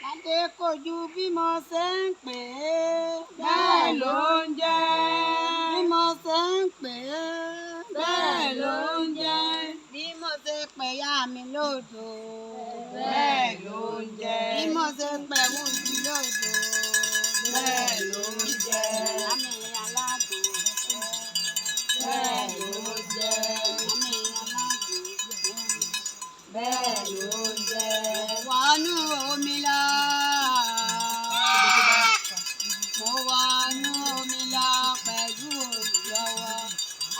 Adékojú bí mo ṣe ń pè é. Bẹ́ẹ̀ ló ń jẹ́. Bí mo ṣe ń pè é. Bẹ́ẹ̀ ló ń jẹ́. Bí mo ṣe pè ya mi lódò. Bẹ́ẹ̀ ló ń jẹ́. Bí mo ṣe pè wù mí lódò. Bẹ́ẹ̀ ló ń jẹ́. Ìyá mi aláàbò. Bẹ́ẹ̀ ló ń jẹ́. Ìyá mi aláàbò. Bẹ́ẹ̀ ló ń jẹ́. Wọnú omi lọ. Mo wọnú omi lọ pẹ̀lú olùlọ́wọ́.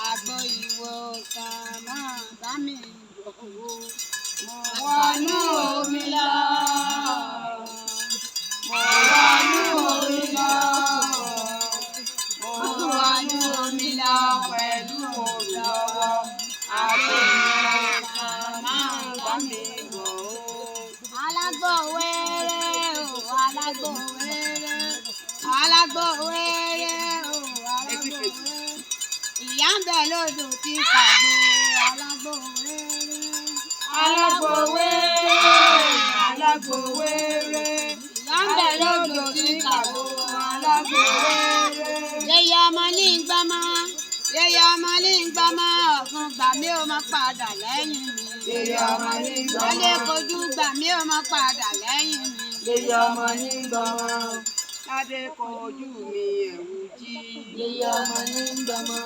Àgbo ìwòsàn máa bá mi lò ó. Mo wọnú omi lọ. Mo wọnú omi lọ. Mo wọnú omi lọ pẹ̀lú olùlọ́wọ́. Àgbo ìwòsàn máa bá mi lò ó. Alágbó wẹ́rẹ́ o, alágbó wẹ́rẹ́. Alágbó wẹ́rẹ́ o, alágbó wẹ́rẹ́. Ìyá ń bẹ lódò tí ń kàgbo alágbó wẹ́rẹ́. Alágbo wéré, alágbo wéré. Ìyá ń bẹ lódò tí ń kàgbo Alágbo wéré. Yẹyẹ ọmọ ní gbọmọ, yẹyẹ ọmọ ní gbọmọ, ọ̀fun gbà mí ó má padà lẹ́yìn mi. Yèyé ọmọ ní gbọmọ. Wálé kojú gbà mí ó má padà lẹ́yìn mi. Yèyé ọmọ ní gbọmọ. Ládé kojú mi ẹ̀wù jí. Yèyé ọmọ ní gbọmọ.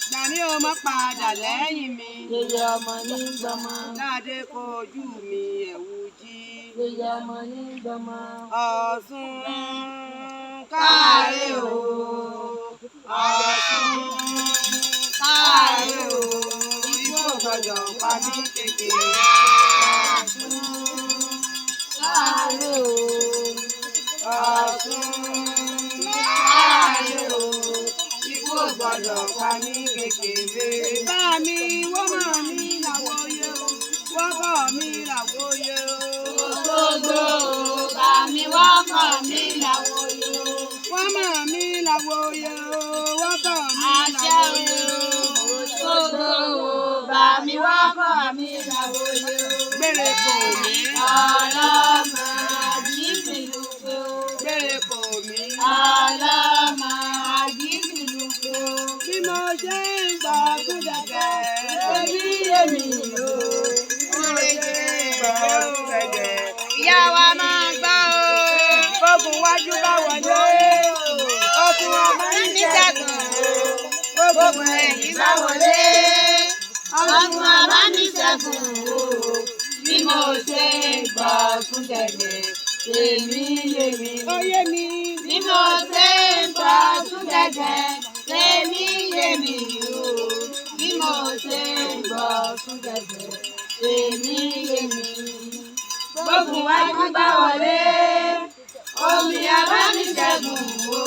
Gbà mí ó má padà lẹ́yìn mi. Yèyé ọmọ ní gbọmọ. Ládé kojú mi ẹ̀wù jí. Yèyé ọmọ ní gbọmọ. Ọ̀ṣun káre o. Ọ̀ṣun káre o. Ikú ò gbọdọ̀ pa mí kékeré. Ọ̀ṣun Káre o. Ọ̀ṣun káre o. Ikú ò gbọdọ̀ pa mí kékeré. Bá mi wọ́n mọ̀ mí làwọ̀ yẹ o. Wọ́n bọ̀ mí làwọ̀ yẹ o. Gbogbo bá mi wọ́kọ̀ mi làwọ̀ yó. Wọ́n mọ̀ mí làwọ̀ yẹ o. Wọ́n bọ̀ mí Àṣẹ làwọ̀ yẹ o. o. Gbogbo bá mi wọ́kọ̀ mi làwọ̀ yó. Gbére kò mí. Ọlọ́mọ àjíbìlúgbò. Gbére kò mí. Ọlọ́mọ àjíbìlúgbò. Bí mo ṣe ń gbọ́ tún gẹ̀gẹ̀, èmi èmi o. Bí mo ṣe ń gbọ́ tún gẹ̀gẹ̀. Ìyá wa máa gbọ́ o. Gbógun wájú bá wọlé, okùn ọmọ Abániṣẹ́gun níṣẹ́gun. o. Gbogbo ẹ̀yìn bá wọlé. Ọ̀gùn abániṣẹ́gun o. Bí mo ṣe ń gbọ́ tún gẹ̀gẹ̀, èmi yé mi. Ó yé mi. Bí mo ṣe ń gbọ́ tún gẹ̀gẹ̀, èmi yé mi o. Bí mo ṣe ń gbọ́ tún gẹ̀gẹ̀, èmi yé mi. Gbógun wájú bá wọlé, omi abániṣẹ́gun o.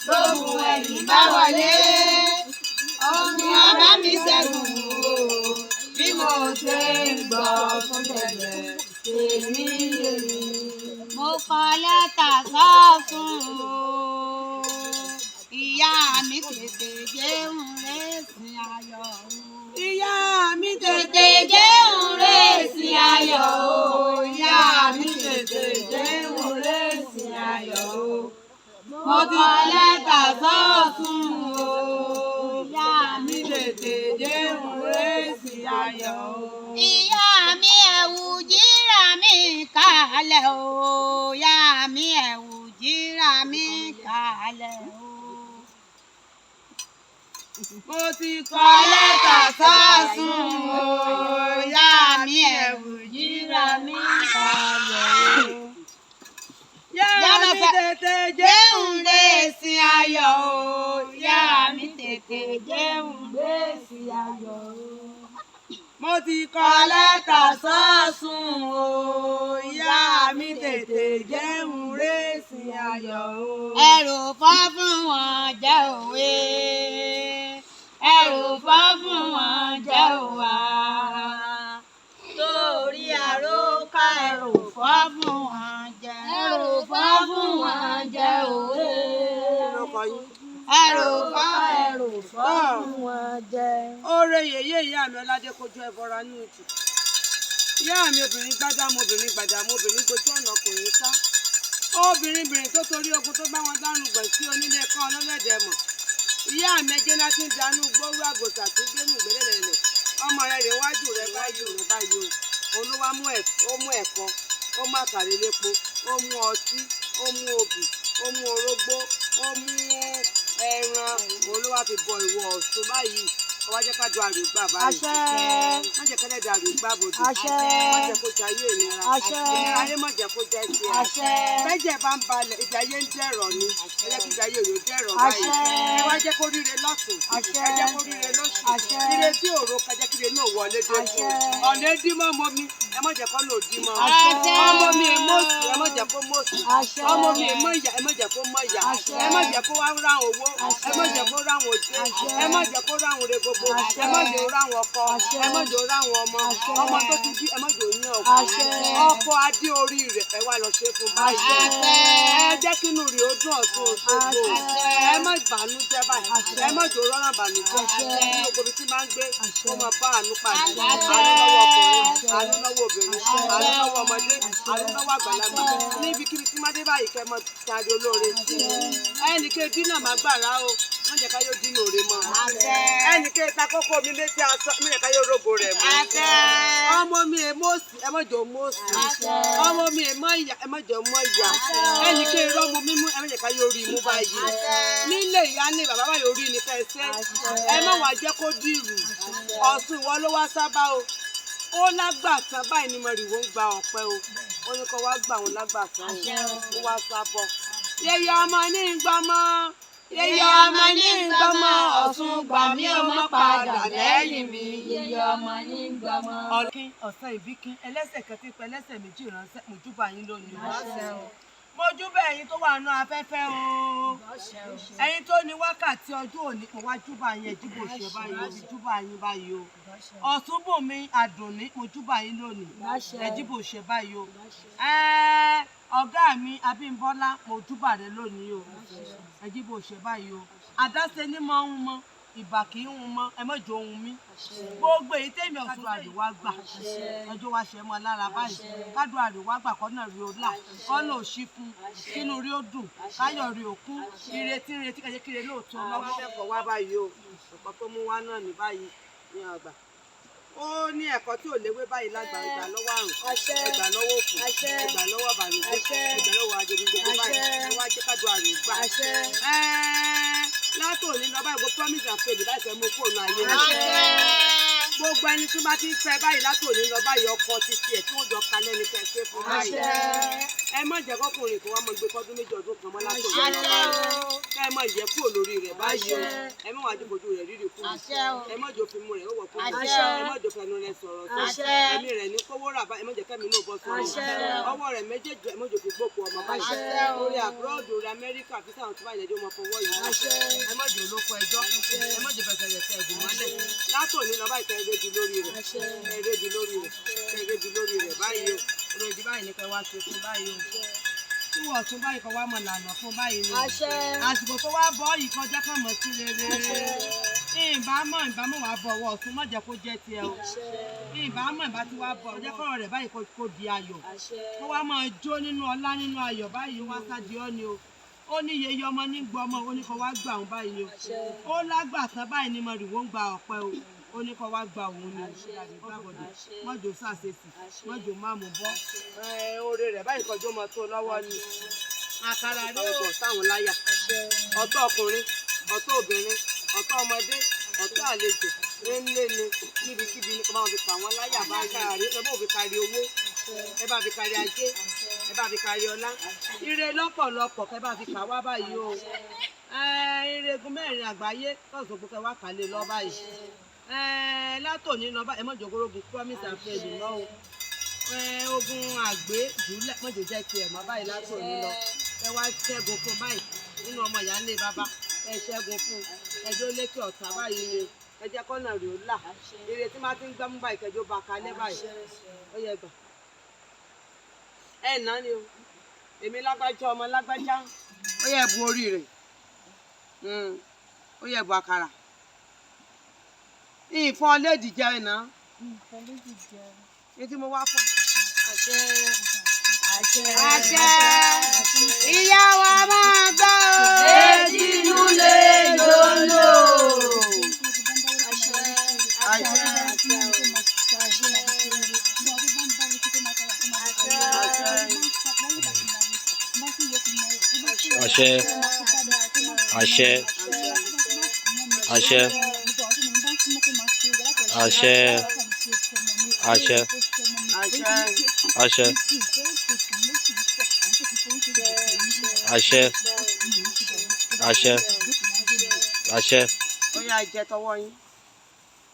Gbogbo ẹ̀yìn bá wọlé, ogun abániṣẹ́gun o. Bí mo ṣe ń gbọ́ tún gẹ̀gẹ̀, èmi yé mi. Mo kọ lẹ́tà sọ́ọ̀sùn o. Ìyá mi tètè jẹun rẹ́sìn ayọ̀ o. Ìyá mi Tètè tètè jẹun rẹ́sìn ayọ̀ o. Ìyá mi tètè jẹun rẹ́sìn ayọ̀ o. Mo kọ lẹ́tà sọ́ọ̀sùn o. Ìyá mi Mi tètè jẹun rẹ́sìn ayọ̀ o. Ìyá mi ẹ̀wù jíra mi kalẹ̀ o. Ìyá mi ẹ̀wù jíra mi kalẹ̀ o. Mo ti kọ lẹ́tà sọ́ọ̀sùn o. Ìyá mi ẹ̀wù jíra mi kalẹ̀ o. Ìyá mi tètè jẹun rẹ́sìn ayọ̀ o. Ìyá mi tètè jẹun Gbèsè ayọ̀ o. Mo ti kọ lẹ́tà sọ́ọ̀sùn o. Ìyá mi tètè jẹun rẹ́sìn ayọ̀ o. Ẹrù fọ́ fún wọn jẹ́ òwe. Ẹrù fọ́ fún wọn jẹ́ òwa. Torí àròkà ẹrù fọ́ fún wọn jẹ́. Ẹrù fọ́ fún wọn jẹ́ òwe. Ẹrù fọ́ Ẹrù fọ́ fún wọn jẹ́. Oore yèyé ìyá mi Ọládé kojú ẹbọra ní òjì. Ìyá mi obìnrin gbádámù, obìnrin gbàdámù, obìnrin gbojú ọ̀nà ọkùnrin sá. Obìnrin bìnrin tó torí ogun tó bá wọn dánú gbọ̀n sí onílé kan ọlọ́lẹ́dẹ̀ mọ̀. Ìyá mi ẹjẹ́ náà ti ń danú gbóró àgòsà tó gbénú gbélélẹ̀lẹ̀. Ọmọ rẹ̀ rè wájú rẹ̀ báyìí rẹ̀ báyìí o. Òun ló wá mú ẹ̀kọ, ó mú àkàrà elépo, ó mú ọtí, ó mú obì, ó mú orógbó, ó mú ẹran. Òun ló wá fi bọ ìwọ Ọ̀ṣun báyìí. Ó wá jẹ́ ká do àrùn gbà báyìí. Àṣẹ. Má jẹ́ kẹ́lẹ́ dàrú gbà bòdò. Àṣẹ. Má jẹ́ kó jẹ ayé ìnira. Àṣẹ. Ìnira ayé má jẹ́ kó jẹ́ tiẹ̀. Àṣẹ. Bẹ́jẹ̀ bá ń balẹ̀, ibi ayé ń dẹ̀rọ̀ ni. Ẹ jẹ́ kí ibi ayé rẹ̀ ó dẹ̀rọ̀ báyìí. Àṣẹ. Ẹ wá jẹ́ kó ríre lọ́tùn. Àṣẹ. Ẹ jẹ́ kó ríre lósì. Àṣẹ. Ire tí òro ká jẹ́ kí ire náà wọlé dé fún. Àṣẹ. Ọ̀nà dímọ̀ mọ́ mi, ẹ má jẹ́ kó lò dímọ̀. Àṣẹ. Ọmọ mi èmọ́sì, ẹ má jẹ́ kó mọ́sì. Àṣẹ. Ọmọ mi èmọ́ ìyá, ẹ má jẹ́ kó mọ́ ìyá. Àṣẹ. Ẹ má jẹ́ kó wá ráhùn owó. Àṣẹ. Ẹ má jẹ́ kó ráhùn ojú. Àṣẹ. Ẹ má jẹ́ kó ráhùn re gbogbo. Àṣẹ. Ẹ má jẹ́ kó ráhùn ọkọ. Àṣẹ. Ẹ má jẹ́ kó ráhùn ọmọ. Àṣẹ. Ọmọ tó ti bí, ẹ má jẹ́ òyìn ọkọ. Àṣẹ. Ọkọ adé orí rẹ̀ ẹ wá lọ ṣe fún báyìí. Àṣẹ. Ẹ jẹ́ kínú rẹ̀ ó dùn Ọ̀ṣun Òṣogbo. Àṣẹ. Ẹ má bànújẹ́ báyìí. Àṣẹ. Ẹ má jẹ́ rọ́ràn bànújẹ́. Àṣẹ. Ní gbogbo ibi tí máa ń gbé, Àṣẹ. kó máa bá àánú pàdé. Àṣẹ. Àánú lọ́wọ́ ọkùnrin, Àṣẹ. àánú lọ́wọ́ obìnrin, Àṣẹ. àánú lọ́wọ́ ọmọdé, Àṣẹ. àánú lọ́wọ́ àgbàlagbà. Níbikíbi tí má dé báyìí kẹ́ mọ tàbí olóore sí i. Ẹnì kejì náà má gbàrà o, má jẹ́ ká yóò dín òre mọ́. Àṣẹ. Ẹnì kejì kókó mi létí aṣọ, má jẹ́ ká yóò rógo rẹ̀ mọ́. Àṣẹ. Ọmọ mi èmọ́sì, ẹ má jẹ́ òmọ́sì. Àṣẹ. Ọmọ mi èmọ́ ìyá, ẹ má jẹ́ òmọ́ ìyá. Ẹnì kejì rọ́mọ mímú, ẹ má jẹ́ ká yóò rí imú báyìí. Nílé ìyá ní bàbá báyìí orí ni ká ẹ ṣe. Ẹ má wàá jẹ́ kó dìrù. Ọ̀ṣun ìwọ ló wá sábà o. Ó lágbàtàn báyìí ni mọ̀rìwò ń gba ọ̀pẹ o. Ó ní kó wá gbà òun lágbàtàn o. Ó wá sábọ̀. Yẹyẹ ọmọ ní gbọmọ. Yẹyẹ ọmọ ní gbọmọ. Ọ̀ṣun gbà mí ọmọ padà lẹ́yìn mi. Yèyé ọmọ ní gbọmọ. Ọ̀kín ọ̀sán ìbíkín ẹlẹ́sẹ̀ kan tí ń pẹ́ ẹlẹ́sẹ̀ méjì ránṣẹ́ mojúbà yín lónìí o. Mojúbà ẹ̀yin tó wà nù afẹ́fẹ́ o. Ẹ̀yin tó ní wákàtí ọjọ́ òní mo wá júbà yín ẹ̀jíbò ṣe báyìí o fi júbà yín báyìí o. Ọ̀ṣunbùnmi Àdùnní mojúbà yín lónìí ẹ̀jíbò ṣe báyìí o. Ọ̀gá mi Abímbọ́lá mojúbà rẹ lónìí o. Ẹ̀jíbò ṣe báyìí o. Àdáṣe ní mọ́ ń mọ́ ìbà kì í hun mọ́ ẹ mọ́ jọ ohun mi. Gbogbo èyí tèmi Ọ̀ṣun àríwá gbà ọjọ́ wa ṣe mọ́ lára báyìí. Kádùn àríwá gbà kọ́nà rí ó là kọ́nà ò ṣí fún kínú rí ó dùn káyọ̀ rí ó kún ìrètí ìrètí kẹjẹ kiri lóòótọ́ lọ́wọ́. Ẹ̀kọ́ wá báyìí o, ẹ̀kọ́ tó mú wá náà ní báyìí ní àgbà. Ó ní ẹ̀kọ́ tí ò léwé báyìí lágbà ìgbà lọ́wọ́ àrùn, ìgbà lọ́wọ́ òfò, ìgbà lọ́wọ́ ìbànújẹ́, ìgbà lọ́wọ́ ajẹni gbogbo báyìí. Ẹ wá jẹ́ kádùn àrùn gbà. Látòní lọ báyìí, gbogbo promise and faith láì fẹ́ mú kóònù ayé rẹ̀. Gbogbo ẹni tí bá ti ń fẹ́ báyìí látòní lọ báyìí ọkọ títí ẹ̀ tí wọ́n jọ kalẹ̀ ní kẹsẹ́ fún báyìí. Ẹ má jẹ́ kọkùnrin kó wá mọ gbé fọ́dún méjì ọdún kan mọ́ látòní lọ báyìí. Kẹ́ ẹ má yẹ kúrò lórí rẹ̀ báyìí o. Ẹ má wàá dìbòjú rẹ̀ rírì kúrò. Ẹ má jò fi mú rẹ̀ wọ̀wọ̀ kúrò. Ẹ má jò fẹnu rẹ̀ sọ̀rọ̀ sọ. Ẹ̀mí rẹ̀ ní kówó rà báyìí, ẹ má jẹ́ kẹ́mi náà bọ́ sọ̀rọ̀. Ọwọ́ rẹ̀ méjèèjì ẹ má jò fi gbókù ọmọ báyìí. Orí àbúrọ̀dù orí Amẹ́ríkà fi sáwọn tó bá yẹ jẹ́ ọmọ fọwọ́ yìí. Ẹ má jò lóko ẹjọ́. Ẹ má jò fẹsẹ̀ rẹ̀ tẹ ẹ̀gùn mọ́lẹ̀. Látòní lọ báyìí kẹ́ ẹ rédi lórí rẹ̀. Kẹ́ ẹ rédi lórí rẹ̀. Kẹ́ ẹ rédi lórí rẹ̀ báyìí o. Rédi báyìí ni kẹ́ wá ṣe fún báyìí o. Tí wọ́n tún báyìí kọ́ wá mọ̀ lànà fún báyìí ni. Àsìkò tó wá bọ́ yìí kọjá kàn mọ́ sí rere. Ìbámọ̀ wá bọ̀ ọwọ́ Ọ̀ṣun má jẹ́ kó jẹ́ tiẹ̀ o. Ìbámọ̀ ìbá ti wá bọ̀ jẹ́ kọ́rọ̀ rẹ̀ báyìí kó di ayọ̀. Kó wá máa jó nínú ọlá nínú ayọ̀ báyìí wá sádi ọ́ ni o. Ó ní yeye ọmọ ní gbọmọ ó ní kó wá gbà òun báyìí o. Ó lágbàtàn báyìí ni mọ̀rìwò ń gba ọ̀pẹ o. Ó ní kó wá gba òun ni o. Mọ́jọ sàṣetì, mọ́jọ má mú bọ́. Oore rẹ̀ báyìí kọjú ọmọ tó lọ́wọ́ ni. Àkàrà rí o. Táwọn láyà. Ọ̀tọ̀ ọkùnrin, ọ̀tọ̀ obìnrin, ọ̀tọ̀ ọmọdé, ọ̀tọ̀ àlejò, nílé ni níbikíbi ni kò bá wọn fi pa wọn láyà bá kárí, ẹ bá fi kárí owó, ẹ bá fi kárí ajé, ẹ bá fi kárí ọlá. Ire lọ́pọ̀lọpọ̀ kẹ bá fi kà wá báyìí o. Ire egun mẹ́rin àgbáyé tọ̀sán gbogbo kẹ wá kà lé lọ báyìí. Látòní lọ báyìí ẹ má jẹ́ kórógun promise and fail mọ́ o. Ogun àgbé jùlẹ̀ má jẹ́ jẹ́ tiẹ̀ mọ́ báyìí látòní lọ. Ẹ wá ṣẹ́gun fún báyìí nínú ọmọ ìyá ńlé bàbá. Ẹ ṣẹ́gun fún ẹjọ́ lékè ọ̀tá báyìí ni. Ẹ jẹ́ kọ́nà rè ó là. Ire tí máa ti ń gbámú báyìí kẹjọ bá kalẹ̀ báyìí. Ó yẹ gbà. Ẹ nà ni o. Èmi lágbájá ọmọ lágbájá. Ó yẹ bu orí rẹ̀. Ó yẹ bu àkàrà. Ìfọn léèdì jẹ ẹ̀ náà. Ní tí mo wá fún Àṣẹ. Àṣẹ. Àṣẹ. Ìyá wa máa gbọ́ o. Etí inú lè lòlò. Àṣẹ. Àṣẹ. Àṣẹ. Àṣẹ. Àṣẹ. Àṣẹ. Àṣẹ. Àṣẹ. Àṣẹ. Àṣẹ. Àṣẹ. Àṣẹ. Ó yá, jẹ tọwọ́ yín.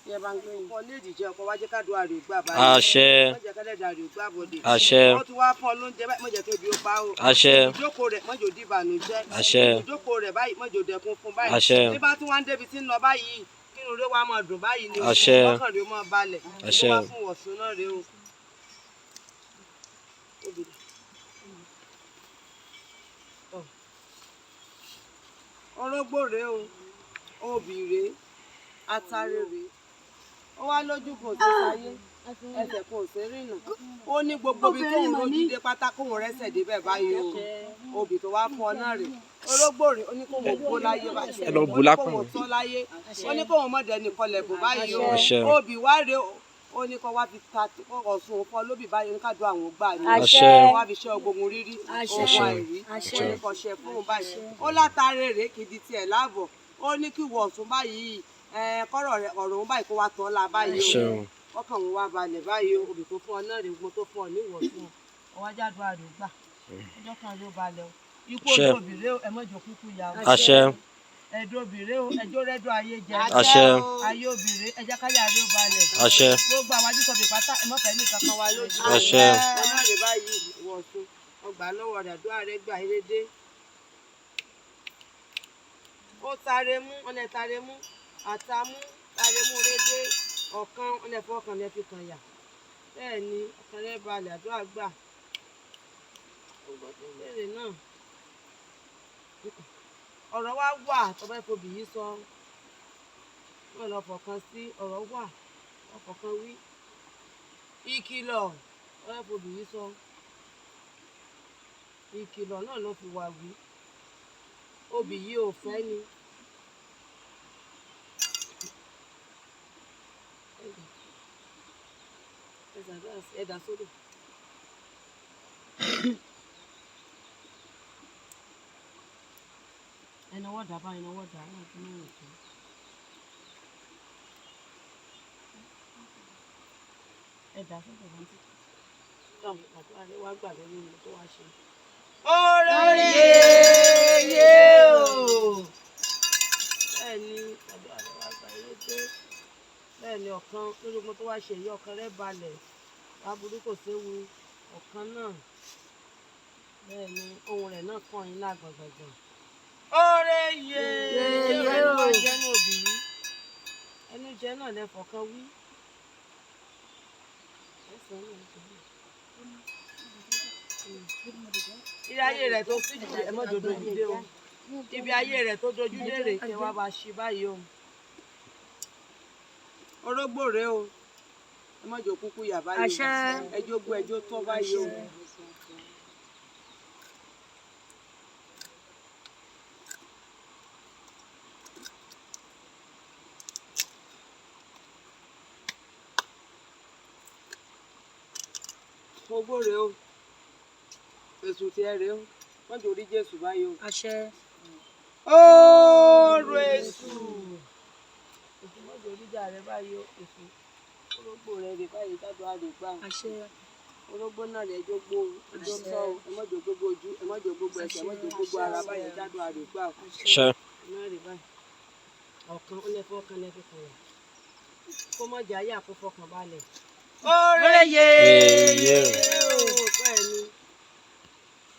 Bí ẹ bá ń gbé yín. Ọkọ léèdì jẹ ọkọ wájú kádùá rè gbà báyìí. Àṣẹ. Má jẹ́ kẹ́lẹ́dàá rè gbà bọ̀dẹ̀. Àṣẹ. Wọ́n tún wá fún ọ lóúnjẹ báyìí, má jẹ́ kébi ó pa o. Àṣẹ. Ìjókòó rẹ̀ má jẹ́ ó di ìbànújẹ́. Àṣẹ. Ìjókòó rẹ̀ báyìí má jẹ́ ó dẹkun fún báyìí. Àṣẹ. Bí bá tún wá ń débi tí ń lọ báyìí, kínú rẹ̀ wá máa dùn báyìí ni o. Àṣẹ. Ọkàn rẹ̀ ó máa balẹ̀. Àṣẹ. Ó wá fún Ọ̀ṣun náà rèé o. Orógbó rèé o, obì rèé, atare rèé. Ó wá lójú kò sí sáyé, ẹsẹ̀ kò sí rìnà. Ó ní gbogbo ibi tóun lójú dé pátá kóun rẹ́sẹ̀ débẹ̀ báyìí o. Obì tó wá fún ọ náà rèé. Orógbó rèé, ó ní kóun gbó láyé báyìí. Ẹ lọ bù Ó ní lápá. kóun tọ́ láyé. Ó ní kóun mọ̀ dẹni kọlẹ̀ bò báyìí o. Àṣẹ. Obì wá rèé o. Ó ní kó wá fi ta Ọ̀ṣun fọ́ lóbì báyìí, ó ní ká dùn àwọn gbà ní. Àṣẹ. Kó wá fi ṣẹ́ ogun rírí, ogun àìrí. Ó ní kó ṣe fún un báyìí. Ó látàrí rèé kì í di tiẹ̀ láàbọ̀. Ó ní kí ìwọ Ọ̀ṣun báyìí, kọ́rọ̀ rẹ̀ ọ̀rọ̀ òun báyìí kó wá tọ́ la báyìí o. Àṣẹ. Ọkàn òun wá balẹ̀ báyìí o. Obì tó fún ọ náà rèé, gbogbo tó fún ọ ní ìwọ̀ fún ọ. Ọwọ́ ajádùn àrè gbà. Ọjọ́ kan ló balẹ̀ o. Ikú Àṣẹ. ojú òbí rèé o, ẹ mọ̀jọ kúkú ya o. Àṣẹ. Ẹ̀dùn òbí rèé o, ẹjọ́ rẹ́dùn ayé jẹ. Àṣẹ. Ayé òbí rèé, ẹjẹ́ káyà rèé ó balẹ̀. Àṣẹ. Gbogbo àwọn ajísọ̀bì pátá, ẹ mọ̀fẹ́ ní kankan wa lójú. Àṣẹ. Ọlọ́run rè báyìí, ìwọ Ọ̀ṣun, ọgbà lọ́wọ́ rẹ̀, àdúrà rẹ̀ gbà erédé. Ó tare mú, ọ̀nà tare mú, àtàmú, tare mú rédé, ọ̀kan, ọ̀nà fọkàn lẹ fi kàn yà. Bẹ́ẹ̀ ni, ọkàn rẹ̀ balẹ̀, àdúrà gbà. Gbogbo tí ń béèrè náà. Ọ̀rọ̀ wa wà, tọ́ba ìfobì yìí sọ. Wọ́n lọ fọkàn sí, ọ̀rọ̀ wà, ọkọ̀ọ̀kan wí. Ìkìlọ̀, ọ̀rọ̀ ìfobì yìí sọ. Ìkìlọ̀ náà ló fi wà wí. Obì yìí ò fẹ́ ni. Ẹ dà sódò. Ẹnáwó dà bá ẹnáwó dà náà fún mi nìkan. Ẹ dà sódò bá ń títí. Tọ́ àdúrà rẹ wá gbà lórí mi tó wá ṣe. Oore yeye o. Bẹ́ẹ̀ ni àdúrà rẹ wá gbà yóò dé. Bẹ́ẹ̀ ni ọ̀kan lórí ogun tó wá ṣe yìí, ọkàn rẹ balẹ̀. Aburú kò séwu ọ̀kan náà. Bẹ́ẹ̀ ni ohun rẹ̀ náà kàn yín lágbàgbàgbà. Oore yeye ẹnu wá jẹ́ ní òbí yìí. Ẹnu jẹ́ náà lẹ fọ̀kan wí. Ẹ̀sán náà jẹ́ náà. Ilé ayé rẹ̀ tó sì jù ẹ mọ́ dodo dé o. Ibi ayé rẹ̀ tó dojú dé rèé kí wá bá ṣe báyìí o. Orógbó rèé o. Ẹ má jò kúkú yà báyìí o. Àṣẹ. Ẹjọ́ gbọ́ ẹjọ́ tọ́ báyìí o. Ogbó rèé o. Èṣù tiẹ̀ rèé o. Má jò rí Jésù báyìí o. Àṣẹ. Oòrùn èṣù. Èṣù má jò ríjà rẹ báyìí o. Èṣù orógbó rẹ rè báyìí dádùn àrè gbà o. Àṣẹ. Orógbó náà rẹ ẹjọ́ gbó o. Ẹjọ́ tọ́ o. Ẹ má jò gbogbo ojú, ẹ má jò gbogbo ẹsẹ̀, ẹ má jò gbogbo ara báyìí dádùn àrè gbà o. Àṣẹ. Má rè báyìí. Ọ̀kan ó lẹ fọ́kàn lẹ fi kàn yà. Kó má jẹ́ ayé àkófọkàn balẹ̀. Oore Yeye. o. Bẹ́ẹ̀ ni.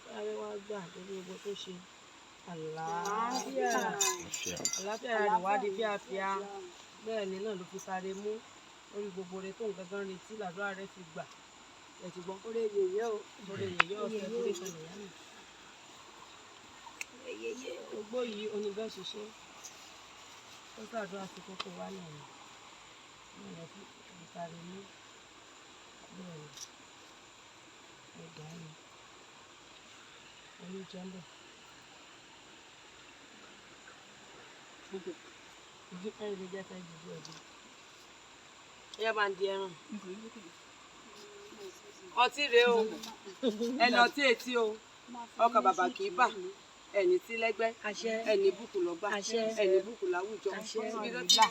Sáré wá gbà lórí gbogbo tó ṣe. Àlàáfíà. Àṣẹ. Àlàáfíà rẹ̀ wá di fíafíà. Bẹ́ẹ̀ ni náà ló fi sáré mú lórí gbogbo rẹ̀ tó ń gangan retí làdúrà rẹ̀ fi gbà. Ẹ ti gbọ́. Oore yèyé o. Oore yèyé ọ̀sẹ̀ torí kan nìyá mi. Ogbó yìí oníbẹ̀ ṣiṣẹ́. Ó ṣàdúrà sí kókó wa náà ni. Náà lọ fi sáré mú. Bẹ́ẹ̀ni, ẹ dà á ni. Ẹni jẹ́ ń bẹ̀. Ẹni jẹ́ fẹ́ jù bí ọdún. Ẹ bá ń di ẹran. Ọtí rèé o, ẹnà ọtí etí o, ọkà bàbà kì í bà, ẹni tí lẹ́gbẹ́, ẹni bùkún lọ́gbà, ẹni bùkún láwùjọ, ibi tó ti là,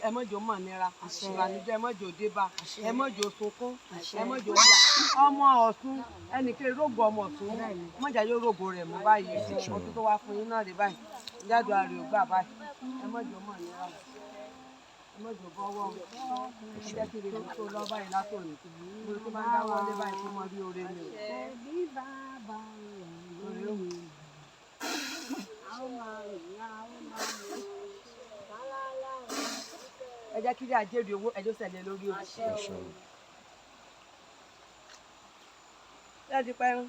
ẹ mọ̀jọ́ mọ̀ nira, ìbànújẹ́ ẹ mọ̀jọ́ débà, ẹ mọ̀jọ́ sunkún, ẹ mọ̀jọ́ wà. Ọmọ Ọ̀ṣun, ẹnìkan rógbò ọmọ Ọ̀ṣun, mọ̀jà yóò rógbò rẹ̀ mú báyìí, ọtún tó wá fún yín náà rí báyìí, jáde àrè ò gbà báyìí, ẹ mọ̀jọ́ mọ̀ nira, ẹ mọ̀jọ́ bọ́wọ́, ẹ jẹ́ kí rèé tó lọ báyìí látòní, mo tó máa ń dáwọ́ lé báyìí kó mọ bí oore ni o. Oore o. Ẹ jẹ́ kí rí ajé rí owó ẹjọ́ sẹ̀lẹ̀ lórí o. Àṣẹ. Ṣé ẹ ti pẹ́ràn?